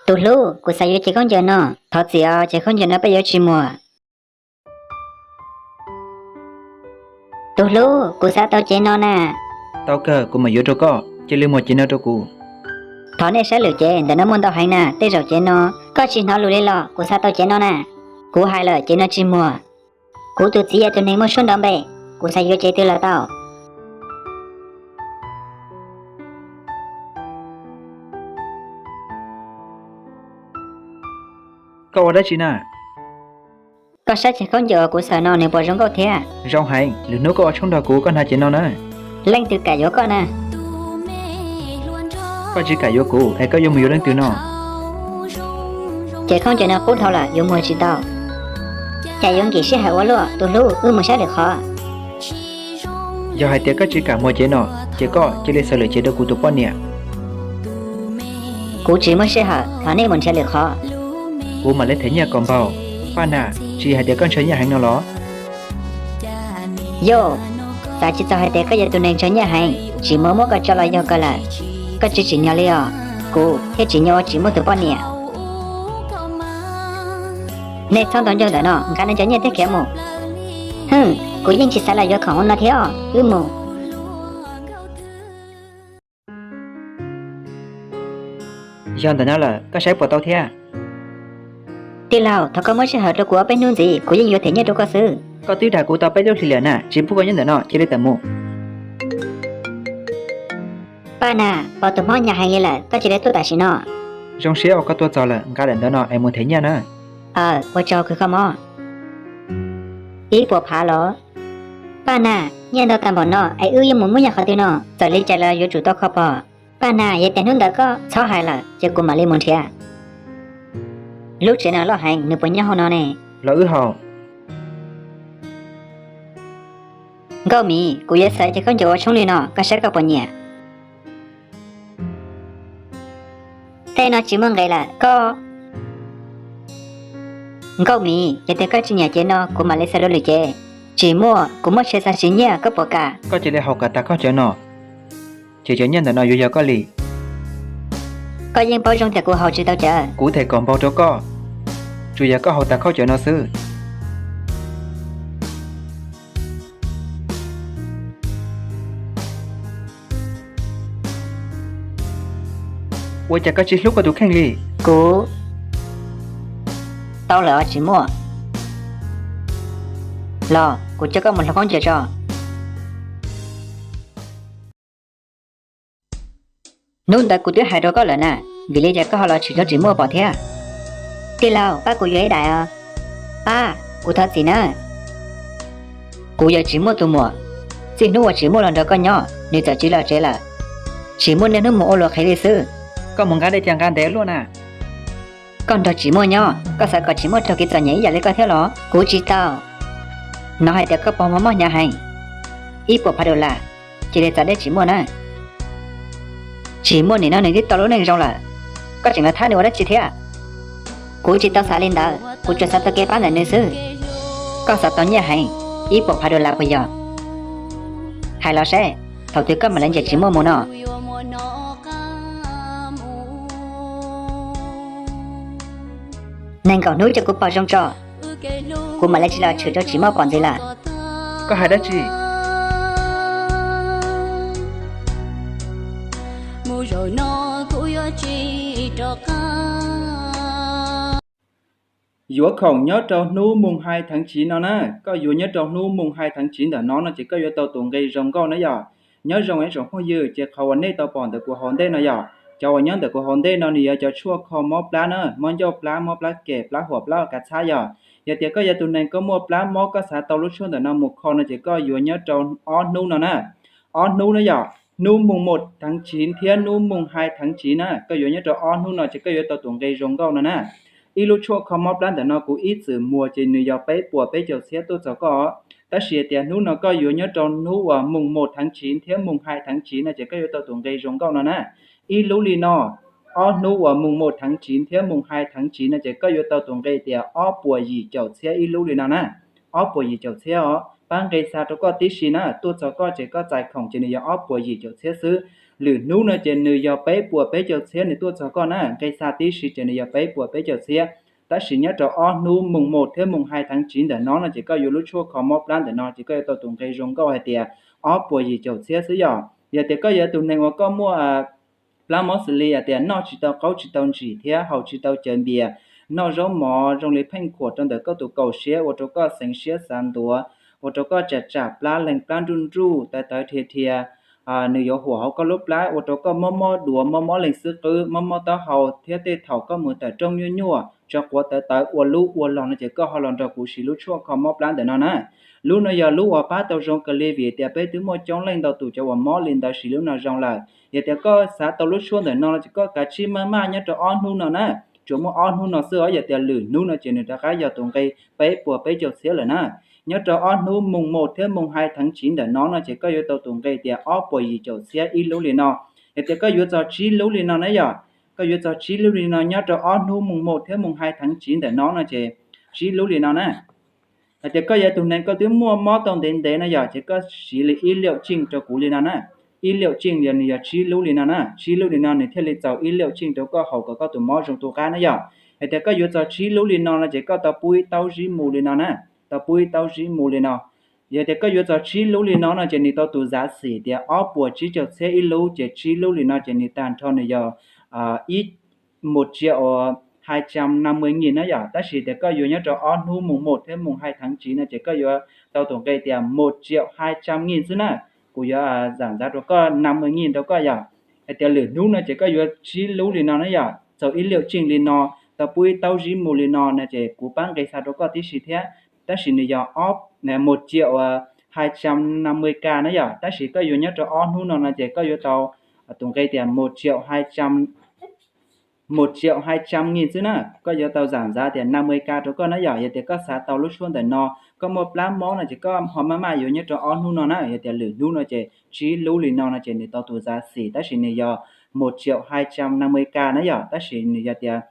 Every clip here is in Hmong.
Tus hlub, kuv xav yuav cev khaub ncaws no. Thov txim os, cev khaub ncaws no peb yuav tsis muag. Tus hlub, kuv xav tau cev no na. Tau kawg, kuv mam yuav rau koj, cia li muag cev no rau kuv. Thov nej saib lwm cev, ntawm no muaj ntau heev na, tej zaum cev no. Koj tsis hnov lus li los, kuv xav tau cev no na. Kuv hais lawm, cev no tsis muag. Kuv tus txiv yog tus neeg muaj suab nrov npe, kuv xav yuav cev twg los tau. Koj ua dab tsi na? Koj saib cev khaub ncaws uas kuv xaws no nws puas zoo nkauj thiab? Zoo heev, lwm hnub koj ua tshoob nrog kuv koj hnav cev no na. Leej twg kam yuav koj na? Koj tsis kam yuav kuv es koj yuav mus yuav leej twg no? Cev khaub ncaws no qub dhau lawm, yuav muag tsis tau. Cas yuav nkim sij hawm ua luaj, tus hlub, wb mus saib lwm qhov. Yog hais tias koj tsis kam muag cev no, ces koj cia li xaws lwm cev rau kuv tus poj niam. Kuv tsis muaj sij hawm, thov nej mus nrhiav lwm qhov. Kuv mam li them nyiaj kom npaug. Paj Nas, tsis hais tias koj ntshaw nyiaj heev no los? Yog, xav tsis txog hais tias koj yog tus neeg ntshaw nyiaj heev, Tsim Muaj muab koj tso los yog kawg lawm. Koj tsis tsim nyog li os, kuv thiaj tsim nyog ua Tsim Muaj tus poj niam. Nej txhob ntaus ncauj ntawm no, nqa nej cov nyiaj thiab khiav mus. Hwm, kuv yeej tsis xav los yuav khoom hauv no thiab os, wb mus. Yog ntawm no lawm, koj saib puas tau thiab? Tij laug, thov koj muab sij hawm rau kuv ob peb hnub ntxiv, kuv yeej yuav them nyiaj rau koj xwb. Koj twb dag kuv tau peb lub hlis lawm na, tsis pub koj nyob ntawm no, cia li tawm mus. Paj Nas, pom tus hmob hnyav heev li lawm, koj cia li tuaj tam sim no. Zoo siab uas koj tuaj txog lawm, nqa daim ntawv no es mus them nyiaj na. Aw, ua tsaug kawg koj mob. Ib puas phav los? Paj Nas, nyiaj ntau tag npaum no es wb yuav mus muab nyiaj qhov twg no? Txawm li cas los yuav tsum tau kho pog. Paj Nas, yog tias hnub ntawd koj txhob hais lawm ces kuv mam li mus nrhiav. Lub tsev no loj heev, nws puas nyob hauv no ne? Los wb haus. Nkauj Mim, kuv yuav xaws cev khaub ncaws ua tshoob li no, koj saib koj puas nyiam. Tej no tsis muaj nqis lawm koj. Nkauj Mim, yog tias koj tsis nyiam cev no kuv mam li xaws dua lwm cev. Tsis muaj, kuv muaj tsheb xav siv nyiaj, koj puas kam? Koj cia li haus kom tas khaub ncaws no, ces cov nyiaj ntawm no yuav yog koj li. Koj yeej paub zoo tias kuv haus tsis tau cawv. Kuv them kom npaug rau koj, tsuas yog koj haus tas khaub ncaws no xwb. Ua cas koj tsis hlub koj tus kheej li? Kuv tau lawm os Tsis Muaj. Los, kuv coj koj mus hloov khaub ncaws tso. Hnub ntawd kuv twb hais rau koj lawm na, vim li cas koj ho los tshwm rau Tsis Muaj pom thiab? Tij laug, pab kuv yuav ib daim os. Pab, kuv thov txim na. Kuv yog Tsis Muaj tus muam, txij hnub uas Tsis Muaj los nrog koj nyob, nws txawm tsiv los tsev lawm. Tsis Muaj niaj hnub mus ua luam qhev li xwb. Koj mus nqa dej cas nqa ntev luaj na. Koj nrog Tsis Muaj nyob, koj xav kom Tsis Muaj raug kev txom nyem ib yam li koj thiab los? Kuv tsis tau. Hnov hais tias koj pog mob mob hnyav heev, ib puas phav dollar, cia li txav deb Tsis Muaj na. Tsis Muaj nim no nws twb tau lub neej zoo lawm, koj tseem los thab nws ua dab tsi thiab? Kuv tsis tau xav li ntawd, kuv tsuas xav tau kev pab ntawm nws xwb. Koj xav tau nyiaj heev, ib puas phav dollar puas yog? Hais los seb, thaum twg koj mam li nrhiav Tsis Muaj mus no? Nees nkaum hnub cia kuv pom zoo tso, kuv mam li tsis los tshwm rau Tsis Muaj pom ntxiv lawm. Koj hais dab tsi? Yuav khoom nyob rau hnub moos hais theev tsiv no na, koj yuav nyob rau hnub moos hais theev tsiv ntawm no no ces koj yuav tau tus nqi zoo nkauj na yom. Nyob zoo ib tsoom phooj ywg, ces qhov uas nej tau pom ntawm kuv hauv ntej no yom, cov uas nyob ntawm kuv hauv ntej no nws yog cov tshuaj kho mob plab na, mob ncauj plab, mob plab kem, plab huam, plab kas txhab yom. Yog tias koj yog tus neeg koj muaj plab mob koj xav tau lub tshuaj ntawm no mus kho no ces koj yuav nyob rau ob hnub no na. Ob hnub na yom, hnub moos moos theev tsiv thiab hnub moos hais theev tsiv na, koj yuav nyob rau ob hnub no ces koj yuav tau tus nqi zoo nkauj no na. Ib lub tshuaj kho mob plab ntawm no kuv ib txwm muag ces nws yog peb puas peb caug txhiab tuaj txog koj, tab sis tias hnub no koj yuav nyob rau hnub uas moos moos theev tsiv thiab moos hais theev tsiv no ces koj yuav tau tus nqi zoo nkauj no na. Ib lub li no, ob hnub uas moos moos theev tsiv thiab moos hais theev tsiv no ces koj yuav tau tus nqi tias ob puas yim caum txhiab ib lub li no na. Ob puas yim caum txhiab os, pab nqi xa rau koj tib si na, tuaj txog koj ces koj txais khoom ces nws yog ob puas yim caum txhiab xwb. Lwm hnub no ces nws yog peb puas peb caug txhiab nws tuaj txog koj na, nqe xa tib si ces nws yog peb puas peb caug txhiab. Tab sis nyob rau ob hnub mus mus thiab mus hais theev tsiv ntawm no no ces koj yuav lub tshuaj kho mob plab ntawm no ces koj yuav tau tus nqe zoo nkauj hais tias ob puas yim caum txhiab xwb yom. Yog tias koj yog tus neeg uas koj muaj plab mob xws li hais tias noj tsis tau qaub tsis tau ntsim thiab haus tsis tau cawv npias, noj zaub mov zoo li pheej khuam rau ntawm koj tus kaum siab ua rau koj xeev siab xav ntuav, ua rau koj tsam tsam plab leeg plab nruj nruj tawv tawv dhia dhia, nws yuav huam hauv koj lub plab ua rau koj mob mob duav mob mob leeg xwb qwb mob mob taub hau thiab tej thaum koj mus tawm rooj nyuaj nyuaj tso quav tawv tawv ua lub ua log no ces koj ho los nrog kuv siv lub tshuaj kho mob plab ntawm no na. Lub no yog lub uas pab tau zoo kawg li vim tias peb twb muaj coob leej ntau tus cov uas mob li ntawd siv lub no zoo lawm. Yog tias koj xav tau lub tshuaj ntawm no no ces koj kav tsij maj maj nyob rau ob hnub no na, tsuas muaj ob hnub no xwb os. Yog tias lwm hnub no ces nws rov qab yog tus nqe peb puas peb caug txhiab lawm na. Nyob rau ob hnub mus mus thiab mus hais theev tsiv ntawm no no ces koj yuav tau tus nqe tias ob puas yim caum txhiab ib lub li no. Yog tias koj yuav txog tsib lub li no na yom, koj yuav txog tsib lub li no nyob rau ob hnub mus mus thiab mus hais theev tsiv ntawm no no ces tsib lub li no na. Hais tias koj yog tus neeg koj twb muaj mob tau ntev ntev no yom ces koj siv li ib liaum tsiej rau kuv li no na. Ib liaum tsiej yog nws yog tsib lub li no na, tsib lub li no nws thiaj li txaus ib liaum tsiej rau koj haus kom koj tus mob zoo tu qab na yom. Hais tias koj yuav txog tsib lub li no no ces koj tau pub ib taub zib mu li no na, tau pub ib taub zib mu li no. Yog tias koj yuav txog tsib lub li no no ces nws tau tus zav xim tias ob puas tsib caug txhiab ib lub ces tsib lub li no ces nws tag nrho nws yog ib một triệu hai trăm năm mươi nghìn na yom. Tab sis tias koj yuav nyob rau ob hnub mus mus thiab mus hais theev tsiv no ces koj yuav tau tus nqe tias một triệu hai trăm nghìn xwb na. Kuv yuav zam ntxav rau koj năm mươi nghìn rau koj yom. Hais tias lwm hnub no ces koj yuav tsib lub li no na yom, txaus ib liaum tsiej li no, tau pub ib taub zib mu li no no ces kuv pab nqe xa rau koj tib si thiab. Tab sis nws yog một triệu hai trăm năm mươi k na yom, tab sis koj yuav nyob rau ob hnub no no ces koj yuav tau tus nqe tias một triệu hai trăm một triệu hai trăm nghìn xwb na, koj yuav tau zam ntxav tias năm mươi k rau koj na yom. Yog tias koj xav tau lub tshuaj ntawm no, koj muaj plab mob no ces koj ho maj maj yuav nyob rau ob hnub no na. Yog tias lwm hnub no ces tsib lub li no no ces nws tau tus zav xim tab sis nws yog một triệu hai trăm năm mươi k na yom, tab sis nws yog tias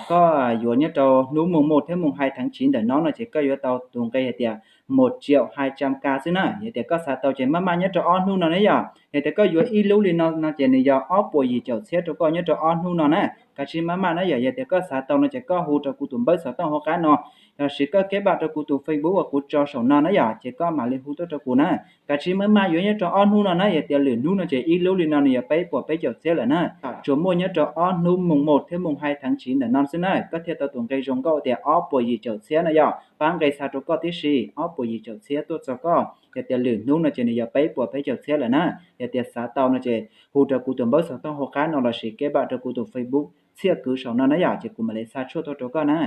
koj yuav nyob rau hnub mus mus thiab mus hais theev tsiv ntawm no no ces koj yuav tau tus nqe hais tias một triệu hai trăm k xwb na. Yog tias koj xav tau ces maj maj nyob rau ob hnub no na yom. Yog tias koj yuav ib lub li no no ces nws yog ob puas yim caum txhiab rau koj nyob rau ob hnub no na. Kav tsij maj maj na yom. Yog tias koj xav tau no ces koj hu rau kuv tus npawb xov tooj hauv qab no, los sis koj keb npam rau kuv tus Facebook uas kuv tso saum no na yom, ces koj mam li hu tuaj rau kuv na. Kav tsij maj maj yuav nyob rau ob hnub no na, yog tias lwm hnub no ces ib lub li no nws yog peb puas peb caug txhiab lawm na. Tsuas muaj nyob rau ob hnub mus mus thiab mus hais theev tsiv ntawm no xwb na, koj thiaj tau tus nqe zoo nkauj tias ob puas yim caum txhiab na yom. Pab nqe xa rau koj tib si, ob puas yim caum txhiab tuaj txog koj. Yog tias lwm hnub no ces nws yog peb puas peb caug txhiab lawm na. Yog tias xav tau no ces hu rau kuv tus npawb xov tooj hauv qab no los sis keb npam rau kuv tus Facebook Txhiaj Kwv saum no na yom, ces kuv mam li xa tshuaj tuaj rau koj na.